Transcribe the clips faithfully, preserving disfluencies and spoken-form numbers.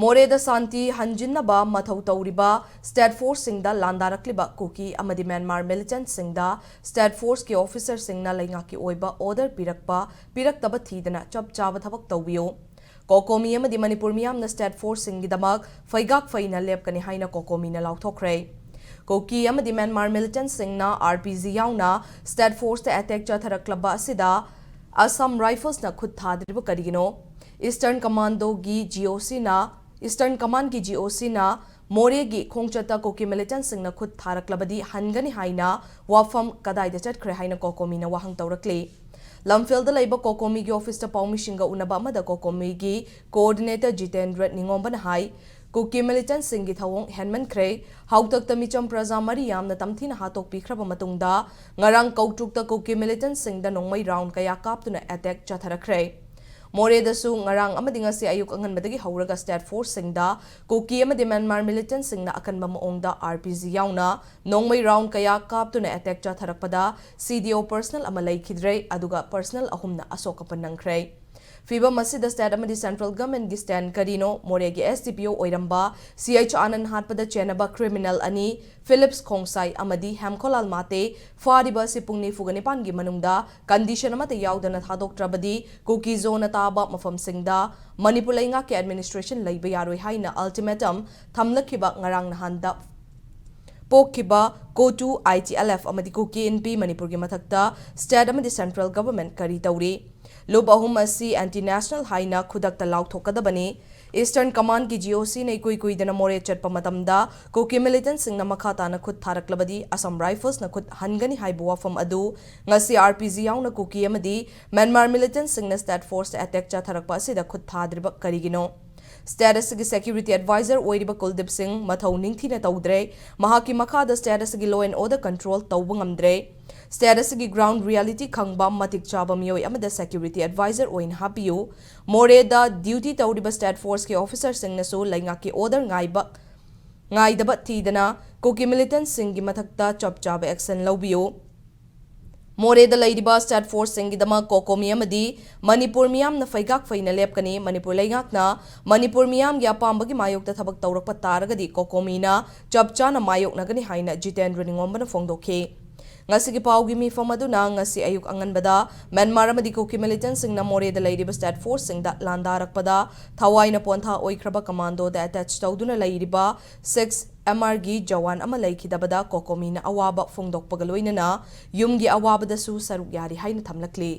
ꯃꯣꯔꯦꯗ ꯁꯥꯟꯇꯤ ꯍꯟꯖꯤꯟꯅꯕ ꯃꯊꯧ ꯇꯧꯔꯤꯕ ꯁ꯭ꯇꯦꯠ ꯐꯣꯔꯁꯁꯤꯡꯗ ꯂꯥꯟꯗꯥꯔꯛꯂꯤꯕ ꯀꯨꯀꯤ ꯑꯃꯗꯤ ꯃ꯭ꯌꯥꯟꯃꯥꯔ ꯃꯤꯂꯤꯇꯦꯟꯠꯁꯤꯡꯗ ꯁ꯭ꯇꯦꯠ ꯐꯣꯔꯁꯀꯤ ꯑꯣꯐꯤꯁꯔꯁꯤꯡꯅ ꯂꯩꯉꯥꯛꯀꯤ ꯑꯣꯏꯕ ꯑꯣꯔꯗꯔ ꯄꯤꯔꯛꯄ ꯄꯤꯔꯛꯇꯕ ꯊꯤꯗꯅ ꯆꯞ ꯆꯥꯕ ꯊꯕꯛ ꯇꯧꯕꯤꯌꯨ꯫ ꯀꯣꯀꯣꯃꯤ ꯑꯃꯗꯤ ꯃꯅꯤꯄꯨꯔ ꯃꯤꯌꯥꯝꯅ ꯁ꯭ꯇꯦꯠ ꯐꯣꯔꯁꯁꯤꯡꯒꯤꯗꯃꯛ ꯐꯩꯒꯥꯛ ꯐꯩꯅ ꯂꯦꯞꯀꯅꯤ ꯍꯥꯏꯅ ꯀꯣꯀꯣꯃꯤꯅ ꯂꯥꯎꯊꯣꯛꯈ꯭ꯔꯦ꯫ ꯀꯨꯀꯤ ꯑꯃꯗꯤ ꯃ꯭ꯌꯥꯟꯃꯥꯔ ꯃꯤꯂꯤꯇꯦꯟꯠꯁꯤꯡꯅ ꯑꯥꯔ ꯄꯤ ꯖꯤ ꯌꯥꯎꯅ ꯁ꯭ꯇꯦꯠ ꯐꯣꯔꯁꯇ ꯑꯦꯇꯦꯛ ꯆꯠꯊꯔꯛꯂꯕ ꯑꯁꯤꯗ ꯑꯁꯥꯝ ꯔꯥꯏꯐꯜꯁꯅ ꯈꯨꯠ ꯊꯥꯗ꯭ꯔꯤꯕ ꯀꯔꯤꯒꯤꯅꯣ? ꯏꯁꯇꯔꯟ ꯀꯃꯥꯟꯗꯣꯒꯤ ꯖꯤ ꯑꯣ ꯁꯤꯅ, ꯏꯁꯇꯔꯟ ꯀꯃꯥꯟꯒꯤ ꯖꯤ ꯑꯣ ꯁꯤꯅ ꯃꯣꯔꯦꯒꯤ ꯈꯣꯡꯆꯠꯇ ꯀꯨꯀꯤ ꯃꯤꯂꯤꯇꯦꯟꯠꯁꯤꯡꯅ ꯈꯨꯠ ꯊꯥꯔꯛꯂꯕꯗꯤ ꯍꯟꯒꯅꯤ ꯍꯥꯏꯅ ꯋꯥꯐꯝ ꯀꯗꯥꯏꯗ ꯆꯠꯈ꯭ꯔꯦ ꯍꯥꯏꯅ ꯀꯣꯀꯣꯃꯤꯅ ꯋꯥꯍꯪ ꯇꯧꯔꯛꯂꯤ꯫ ꯂꯝꯐꯦꯜꯗ ꯂꯩꯕ ꯀꯣꯀꯣꯃꯤꯒꯤ ꯑꯣꯐꯤꯁꯇ ꯄꯥꯎꯃꯤꯁꯤꯡꯒ ꯎꯅꯕ ꯑꯃꯗ ꯀꯣꯀꯣꯃꯤꯒꯤ ꯀꯣꯑꯣꯔꯗꯤꯅꯦꯇꯔ ꯖꯤꯇꯦꯟꯗ꯭ꯔ ꯅꯤꯉꯣꯝꯕꯅ ꯍꯥꯏ, ꯀꯨꯀꯤ ꯃꯤꯂꯤꯇꯦꯟꯠꯁꯤꯡꯒꯤ ꯊꯧꯑꯣꯡ ꯍꯦꯟꯃꯟꯈ꯭ꯔꯦ꯫ ꯍꯥꯎꯇꯛꯇ ꯃꯤꯆꯝ ꯄ꯭ꯔꯖꯥ ꯃꯔꯤ ꯌꯥꯝꯅ ꯇꯝꯊꯤꯅ ꯍꯥꯠꯇꯣꯛꯄꯤꯈ꯭ꯔꯕ ꯃꯇꯨꯡꯗ ꯉꯔꯥꯡ ꯀꯧꯇ꯭ꯔꯨꯛꯇ ꯀꯨꯀꯤ ꯃꯤꯂꯤꯇꯦꯟꯠꯁꯤꯡꯗ ꯅꯣꯡꯃꯩ ꯔꯥꯎꯟ ꯀꯌꯥ ꯀꯥꯞꯇꯨꯅ ꯑꯦꯇꯦꯛ ꯆꯠꯊꯔꯛꯈ꯭ꯔꯦ꯫ ꯃꯣꯔꯦꯗꯁꯨ ꯉꯔꯥꯡ ꯑꯃꯗꯤ ꯉꯁꯤ ꯑꯌꯨꯛ ꯑꯉꯟꯕꯗꯒꯤ ꯍꯧꯔꯒ ꯁ꯭ꯇꯦꯠ ꯐꯣꯔꯁꯁꯤꯡꯗ ꯀꯨꯀꯤ ꯑꯃꯗꯤ ꯃ꯭ꯌꯥꯟꯃꯥꯔ ꯃꯤꯂꯤꯇꯦꯟꯠꯁꯤꯡꯅ ꯑꯀꯟꯕ ꯃꯑꯣꯡꯗ ꯑꯥꯔ ꯄꯤ ꯖꯤ ꯌꯥꯎꯅ ꯅꯣꯡꯃꯩ ꯔꯥꯎꯟ ꯀꯌꯥ ꯀꯥꯞꯇꯨꯅ ꯑꯦꯇꯦꯛ ꯆꯠꯊꯔꯛꯄꯗ ꯁꯤ ꯗꯤ ꯑꯣ ꯄꯔꯁꯅꯦꯜ ꯑꯃ ꯂꯩꯈꯤꯗ꯭ꯔꯦ, ꯑꯗꯨꯒ ꯄꯔꯁꯅꯦꯜ ꯑꯍꯨꯝꯅ ꯑꯁꯣꯛ ꯑꯄꯟ ꯅꯪꯈ꯭ꯔꯦ꯫ ꯐꯤꯚꯝ ꯑꯁꯤꯗ ꯁ꯭ꯇꯦꯠ ꯑꯃꯗꯤ ꯁꯦꯟꯇ꯭ꯔꯦꯜ ꯒꯚꯔꯟꯃꯦꯟꯠꯀꯤ ꯁ꯭ꯇꯦꯟꯗ ꯀꯔꯤꯅꯣ? ꯃꯣꯔꯦꯒꯤ ꯑꯦꯁ ꯗꯤ ꯄꯤ ꯑꯣ ꯑꯣꯏꯔꯝꯕ ꯁꯤ ꯑꯩꯆ ꯑꯥꯅꯟꯗ ꯍꯥꯠꯄꯗ ꯆꯦꯟꯅꯕ ꯀ꯭ꯔꯤꯃꯤꯅꯦꯜ ꯑꯅꯤ, ꯐꯤꯂꯤꯞꯁ ꯈꯣꯡꯁꯥꯏ ꯑꯃꯗꯤ ꯍꯦꯝꯈꯣꯂꯥꯜ ꯃꯥꯇꯦ, ꯐꯥꯔꯤꯕ ꯑꯁꯤ ꯄꯨꯡ ꯅꯤꯐꯨꯒ ꯅꯤꯄꯥꯟꯒꯤ ꯃꯅꯨꯡꯗ ꯀꯟꯗꯤꯁꯟ ꯑꯃꯠꯇ ꯌꯥꯎꯗꯅ ꯊꯥꯗꯣꯛꯇ꯭ꯔꯕꯗꯤ ꯀꯨꯀꯤ ꯖꯣꯟꯅ ꯇꯥꯕ ꯃꯐꯝꯁꯤꯡꯗ ꯃꯅꯤꯄꯨꯔ ꯂꯩꯉꯥꯛꯀꯤ ꯑꯦꯗꯃꯤꯅꯤꯁꯇ꯭ꯔꯦꯁꯟ ꯂꯩꯕ ꯌꯥꯔꯣꯏ ꯍꯥꯏꯅ ꯑꯜꯇꯤꯃꯦꯇꯝ ꯊꯝꯂꯛꯈꯤꯕ ꯉꯔꯥꯡ ꯅꯍꯥꯟꯗ ꯄꯣꯛꯈꯤꯕ ꯀꯣꯇꯨ, ꯑꯥꯏ ꯇꯤ ꯑꯦꯜ ꯑꯦꯐ ꯑꯃꯗꯤ ꯀꯨꯀꯤ ꯏꯟꯄꯤ ꯃꯅꯤꯄꯨꯔꯒꯤ ꯃꯊꯛꯇ ꯁ꯭ꯇꯦꯠ ꯑꯃꯗꯤ ꯁꯦꯟꯇ꯭ꯔꯦꯜ ꯒꯚꯔꯟꯃꯦꯟꯠ ꯀꯔꯤ ꯇꯧꯔꯤ? ꯂꯨꯞ ꯑꯍꯨꯝ ꯑꯁꯤ ꯑꯦꯟꯇꯤ ꯅꯦꯁꯅꯦꯜ ꯍꯥꯏꯅ ꯈꯨꯗꯛꯇ ꯂꯥꯎꯊꯣꯛꯀꯗꯕꯅꯤ꯫ ꯏꯁꯇꯔꯟ ꯀꯃꯥꯟꯒꯤ ꯖꯤ ꯑꯣ ꯁꯤꯅ ꯏꯀꯨꯏ ꯀꯨꯏꯗꯅ ꯃꯣꯔꯦ ꯆꯠꯄ ꯃꯇꯝꯗ ꯀꯨꯀꯤ ꯃꯤꯂꯤꯇꯦꯟꯠꯁꯤꯡꯅ ꯃꯈꯥ ꯇꯥꯅ ꯈꯨꯠ ꯊꯥꯔꯛꯂꯕꯗꯤ ꯑꯁꯥꯝ ꯔꯥꯏꯐꯜꯁꯅ ꯈꯨꯠ ꯍꯟꯒꯅꯤ ꯍꯥꯏꯕ ꯋꯥꯐꯝ ꯑꯗꯨ ꯉꯁꯤ ꯑꯥꯔ ꯄꯤ ꯖꯤ ꯌꯥꯎꯅ ꯀꯨꯀꯤ ꯑꯃꯗꯤ ꯃ꯭ꯌꯥꯟꯃꯥꯔ ꯃꯤꯂꯤꯇꯦꯟꯠꯁꯤꯡꯅ ꯁ꯭ꯇꯦꯠ ꯐꯣꯔꯁꯇ ꯑꯦꯇꯦꯛ ꯆꯠꯊꯔꯛꯄ ꯑꯁꯤꯗ ꯈꯨꯠ ꯊꯥꯗ꯭ꯔꯤꯕ ꯀꯔꯤꯒꯤꯅꯣ? ꯁ꯭ꯇꯦꯠ ꯑꯁꯤꯒꯤ ꯁꯦꯀ꯭ꯌꯨꯔꯤꯇꯤ ꯑꯦꯗꯚꯥꯏꯖꯔ ꯑꯣꯏꯔꯤꯕ ꯀꯨꯜꯗꯤꯞ ꯁꯤꯡ ꯃꯊꯧ ꯅꯤꯡꯊꯤꯅ ꯇꯧꯗ꯭ꯔꯦ꯫ ꯃꯍꯥꯛꯀꯤ ꯃꯈꯥꯗ ꯁ꯭ꯇꯦꯠ ꯑꯁꯤꯒꯤ ꯂꯣ ꯑꯦꯟ ꯑꯣꯔꯗꯔ ꯀꯟꯇ꯭ꯔꯣꯜ ꯇꯧꯕ ꯉꯝꯗ꯭ꯔꯦ꯫ ꯁ꯭ꯇꯦꯠ ꯑꯁꯤꯒꯤ ꯒ꯭ꯔꯥꯎꯟꯗ ꯔꯤꯌꯦꯂꯤꯇꯤ ꯈꯪꯕ ꯃꯇꯤꯛ ꯆꯥꯕ ꯃꯤꯑꯣꯏ ꯑꯃꯗ ꯁꯦꯀ꯭ꯌꯨꯔꯤꯇꯤ ꯑꯦꯗꯚꯥꯏꯖꯔ ꯑꯣꯏꯅ ꯍꯥꯞꯄꯤꯌꯨ꯫ ꯃꯣꯔꯦꯗ ꯗ꯭ꯌꯨꯇꯤ ꯇꯧꯔꯤꯕ ꯁ꯭ꯇꯦꯠ ꯐꯣꯔꯁꯀꯤ ꯑꯣꯐꯤꯁꯔꯁꯤꯡꯅꯁꯨ ꯂꯩꯉꯥꯛꯀꯤ ꯑꯣꯔꯗꯔ ꯉꯥꯏꯕ, ꯉꯥꯏꯗꯕ ꯊꯤꯗꯅ ꯀꯨꯀꯤ ꯃꯤꯂꯤꯇꯦꯟꯠꯁꯤꯡꯒꯤ ꯃꯊꯛꯇ ꯆꯞ ꯆꯥꯕ ꯑꯦꯛꯁꯟ ꯂꯧꯕꯤꯌꯨ꯫ ꯃꯣꯔꯦꯗ ꯂꯩꯔꯤꯕ ꯁ꯭ꯇꯦꯠ ꯐꯣꯔꯁꯁꯤꯡꯒꯤꯗꯃꯛ ꯀꯣꯀꯣꯃꯤ ꯑꯃꯗꯤ ꯃꯅꯤꯄꯨꯔ ꯃꯤꯌꯥꯝꯅ ꯐꯩꯒꯥꯛ ꯐꯩꯅ ꯂꯦꯞꯀꯅꯤ꯫ ꯃꯅꯤꯄꯨꯔ ꯂꯩꯉꯥꯛꯅ ꯃꯅꯤꯄꯨꯔ ꯃꯤꯌꯥꯝꯒꯤ ꯑꯄꯥꯝꯕꯒꯤ ꯃꯥꯌꯣꯛꯇ ꯊꯕꯛ ꯇꯧꯔꯛꯄ ꯇꯥꯔꯒꯗꯤ ꯀꯣꯀꯣꯃꯤꯅ ꯆꯞ ꯆꯥꯅ ꯃꯥꯌꯣꯛꯅꯒꯅꯤ ꯍꯥꯏꯅ ꯖꯤꯇꯦꯟꯗ꯭ꯔ ꯅꯤꯉꯣꯝꯕꯅ ꯐꯣꯡꯗꯣꯛꯈꯤ꯫ ꯉꯁꯤꯒꯤ ꯄꯥꯎꯒꯤ ꯃꯤꯐꯝ ꯑꯗꯨꯅ ꯉꯁꯤ ꯑꯌꯨꯛ ꯑꯉꯟꯕꯗ ꯃ꯭ꯌꯥꯟꯃꯥꯔ ꯑꯃꯗꯤ ꯀꯨꯀꯤ ꯃꯤꯂꯤꯇꯦꯟꯠꯁꯤꯡꯅ ꯃꯣꯔꯦꯗ ꯂꯩꯔꯤꯕ ꯁ꯭ꯇꯦꯠ ꯐꯣꯔꯁꯁꯤꯡꯗ ꯂꯥꯟꯗꯥꯔꯛꯄꯗ ꯊꯋꯥꯏꯅ ꯄꯣꯟꯊꯥ ꯑꯣꯏꯈ꯭ꯔꯕ ꯀꯃꯥꯟꯗꯣꯗ ꯑꯦꯇꯦꯆ ꯇꯧꯗꯨꯅ ꯂꯩꯔꯤꯕ ꯁꯤꯛꯁ ꯑꯦꯝ ꯑꯥꯔꯒꯤ ꯖꯋꯥꯟ ꯑꯃ ꯂꯩꯈꯤꯗꯕꯗ ꯀꯣꯀꯣꯃꯤꯅ ꯑꯋꯥꯕ ꯐꯣꯡꯗꯣꯛꯄꯒ ꯂꯣꯏꯅꯅ ꯌꯨꯝꯒꯤ ꯑꯋꯥꯕꯗꯁꯨ ꯁꯔꯨꯛ ꯌꯥꯔꯤ ꯍꯥꯏꯅ ꯊꯝꯂꯛꯂꯤ꯫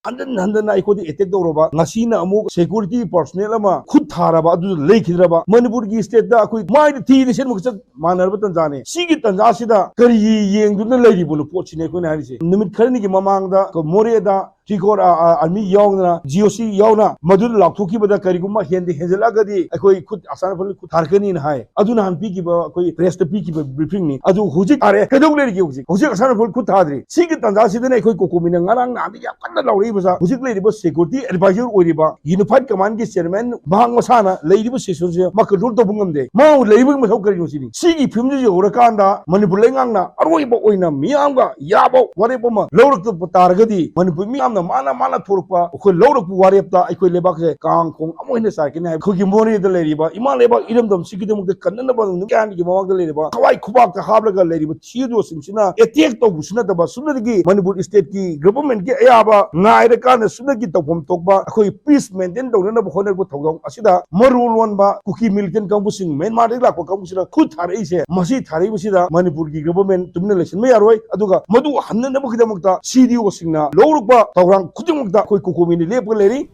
ꯍꯟꯖꯟ ꯍꯟꯖꯟꯅ ꯑꯩꯈꯣꯏꯗ ꯑꯦꯇꯦꯛ ꯇꯧꯔꯕ, ꯉꯁꯤꯅ ꯑꯃꯨꯛ ꯁꯦꯀ꯭ꯌꯨꯔꯤꯇꯤ ꯄꯔꯁꯣꯅꯦꯜ ꯑꯃ ꯈꯨꯠ ꯊꯥꯔꯕ, ꯑꯗꯨ ꯂꯩꯈꯤꯗ꯭ꯔꯕ, ꯃꯅꯤꯄꯨꯔꯒꯤ ꯁ꯭ꯇꯦꯠꯇ ꯑꯩꯈꯣꯏ ꯃꯥꯏꯗ ꯊꯤꯅ ꯁꯦꯠꯃꯨꯛ ꯆꯠ ꯃꯥꯟꯅꯔꯕ ꯇꯟꯖꯥꯅꯦ꯫ ꯁꯤꯒꯤ ꯇꯟꯖꯥꯁꯤꯗ ꯀꯔꯤ ꯌꯦꯡꯗꯨꯅ ꯂꯩꯔꯤꯕꯅꯣ ꯄꯣꯠꯁꯤꯅꯦ ꯑꯩꯈꯣꯏꯅ ꯍꯥꯏꯔꯤꯁꯦ꯫ ꯅꯨꯃꯤꯠ ꯈꯔꯅꯤꯒꯤ ꯃꯃꯥꯡꯗ ꯃꯣꯔꯦꯗ ꯇ꯭ꯔꯤꯀꯣꯔ ꯑꯥꯔꯃꯤ ꯌꯥꯎꯗꯅ, ꯖꯤ ꯑꯣ ꯁꯤ ꯌꯥꯎꯅ ꯃꯗꯨꯗ ꯂꯥꯎꯊꯣꯛꯈꯤꯕꯗ ꯀꯔꯤꯒꯨꯝꯕ ꯍꯦꯟꯗ ꯍꯦꯟꯖꯜꯂꯛꯑꯒꯗꯤ ꯑꯩꯈꯣꯏ ꯈꯨꯠ ꯑꯁꯥꯅ ꯐꯜ ꯈꯨꯠ ꯊꯥꯔꯛꯀꯅꯤꯅ ꯍꯥꯏ꯫ ꯑꯗꯨ ꯅꯍꯥꯟ ꯄꯤꯈꯤꯕ ꯑꯩꯈꯣꯏ ꯄ꯭ꯔꯦꯁꯇ ꯄꯤꯈꯤꯕ ꯕ꯭ꯔꯤꯐꯤꯡꯅꯤ꯫ ꯑꯗꯨ ꯍꯧꯖꯤꯛ ꯊꯥꯔꯦ, ꯀꯩꯗꯧ ꯂꯩꯔꯤꯒꯦ? ꯍꯧꯖꯤꯛ ꯍꯧꯖꯤꯛ ꯑꯁꯥꯅ ꯐꯜ ꯈꯨꯠ ꯊꯥꯗ꯭ꯔꯤ꯫ ꯁꯤꯒꯤ ꯇꯥꯟꯖꯥꯁꯤꯗꯅ ꯑꯩꯈꯣꯏ ꯀꯣꯀꯣꯃꯤꯅ ꯉꯔꯥꯡ ꯅꯍꯥꯟꯗꯒꯤ ꯌꯥꯝ ꯀꯟꯅ ꯂꯥꯎꯔꯛꯏꯕꯁꯦ, ꯍꯧꯖꯤꯛ ꯂꯩꯔꯤꯕ ꯁꯦꯀ꯭ꯌꯨꯔꯤꯇꯤ ꯑꯦꯗꯚꯥꯏꯖꯔ ꯑꯣꯏꯔꯤꯕ ꯌꯨꯅꯤꯐꯥꯏꯠ ꯀꯃꯥꯟꯒꯤ ꯆꯤꯌꯔꯃꯦꯟ ꯃꯍꯥꯛ ꯃꯁꯥꯅ ꯂꯩꯔꯤꯕ ꯁꯤꯆꯨꯋꯦꯁꯟꯁꯦ ꯃꯥ ꯀꯟꯇ꯭ꯔꯣꯜ ꯇꯧꯕ ꯉꯝꯗꯦ꯫ ꯃꯥ ꯂꯩꯔꯤꯕꯒꯤ ꯃꯊꯧ ꯀꯔꯤꯅꯣ ꯁꯤꯅꯤ꯫ ꯁꯤꯒꯤ ꯐꯤꯕꯝꯁꯤ ꯌꯧꯔꯀꯥꯟꯗ ꯃꯅꯤꯄꯨꯔ ꯂꯩꯉꯥꯛꯅ ꯑꯔꯣꯏꯕ ꯑꯣꯏꯅ ꯃꯤꯌꯥꯝꯒ ꯌꯥꯕ ꯋꯥꯔꯦꯞ ꯑꯃ ꯂꯧꯔꯛꯇꯕ ꯇꯥꯔꯒꯗꯤ ꯃꯅꯤꯄꯨꯔ ꯃꯤꯌꯥꯝꯅ ꯃꯥꯅ ꯃꯥꯅ ꯊꯣꯛꯂꯛꯄ ꯑꯩꯈꯣꯏ ꯂꯧꯔꯛꯄ ꯋꯥꯔꯦꯞꯇ ꯑꯩꯈꯣꯏ ꯂꯩꯕꯥꯛꯁꯦ ꯀꯥꯡ ꯈꯣꯡ ꯑꯃ ꯑꯣꯏꯅ ꯆꯥꯏꯔꯛꯀꯅꯤ ꯍꯥꯏꯕ꯫ ꯑꯩꯈꯣꯏꯒꯤ ꯃꯣꯔꯦꯗ ꯂꯩꯔꯤꯕ ꯏꯃꯥ ꯂꯩꯕꯥꯛ ꯏꯔꯝꯗꯝꯁꯤꯒꯤꯗꯃꯛꯇ ꯀꯟꯅꯅꯕ ꯅꯨꯃꯤꯠ ꯀꯌꯥꯅꯤꯒꯤ ꯃꯃꯥꯡꯗ ꯂꯩꯔꯤꯕ ꯊꯋꯥꯏ ꯈꯨꯕꯥꯛꯇ ꯍꯥꯞꯂꯒ ꯂꯩꯔꯤꯕ ꯁꯤ ꯏ ꯑꯣꯁꯤꯡꯁꯤꯅ ꯑꯦꯇꯦꯛ ꯇꯧꯕꯁꯨ ꯅꯠꯇꯕ ꯁꯨꯞꯅꯗꯒꯤ ꯃꯅꯤꯄꯨꯔ ꯁ꯭ꯇꯦꯠꯀꯤ ꯒꯚꯔꯟꯃꯦꯟꯠꯀꯤ ꯑꯌꯥꯕ ꯉꯥꯏꯔꯀꯥꯟꯗ ꯁꯨꯞꯅꯒꯤ ꯇꯧꯐꯝ ꯊꯣꯛꯄ ꯑꯩꯈꯣꯏ ꯄꯤꯁ ꯃꯦꯟꯇꯦꯟ ꯇꯧꯅꯅꯕ ꯍꯣꯠꯅꯔꯛꯄ ꯊꯧꯗꯥꯡ ꯑꯁꯤꯗ ꯃꯔꯨ ꯂꯣꯟꯕ ꯀꯨꯀꯤ ꯃꯤꯂꯤꯇꯦꯟꯠ ꯀꯥꯡꯕꯨꯁꯤꯡ ꯃ꯭ꯌꯥꯟꯃꯥꯔꯗꯒꯤ ꯂꯥꯛꯄ ꯀꯥꯡꯕꯨꯁꯤꯅ ꯈꯨꯠ ꯊꯥꯔꯛꯏꯁꯦ, ꯃꯁꯤ ꯊꯥꯔꯛꯏꯕꯁꯤꯗ ꯃꯅꯤꯄꯨꯔꯒꯤ ꯒꯚꯔꯟꯃꯦꯟꯠ ꯇꯨꯃꯤꯟꯅ ꯂꯩꯁꯤꯟꯕ ꯌꯥꯔꯣꯏ꯫ ꯑꯗꯨꯒ ꯃꯗꯨ ꯍꯟꯅꯅꯕꯒꯤꯗꯃꯛꯇ ꯁꯤ ꯗꯤ ꯑꯣꯁꯤꯡꯅ ꯂꯧꯔꯛꯄ ꯊꯧꯔꯥꯡ ꯈꯨꯗꯤꯡꯃꯛꯇ ꯑꯩꯈꯣꯏ ꯀꯣꯀꯣꯃꯤꯅ ꯂꯦꯞꯄꯒ ꯂꯩꯔꯤ꯫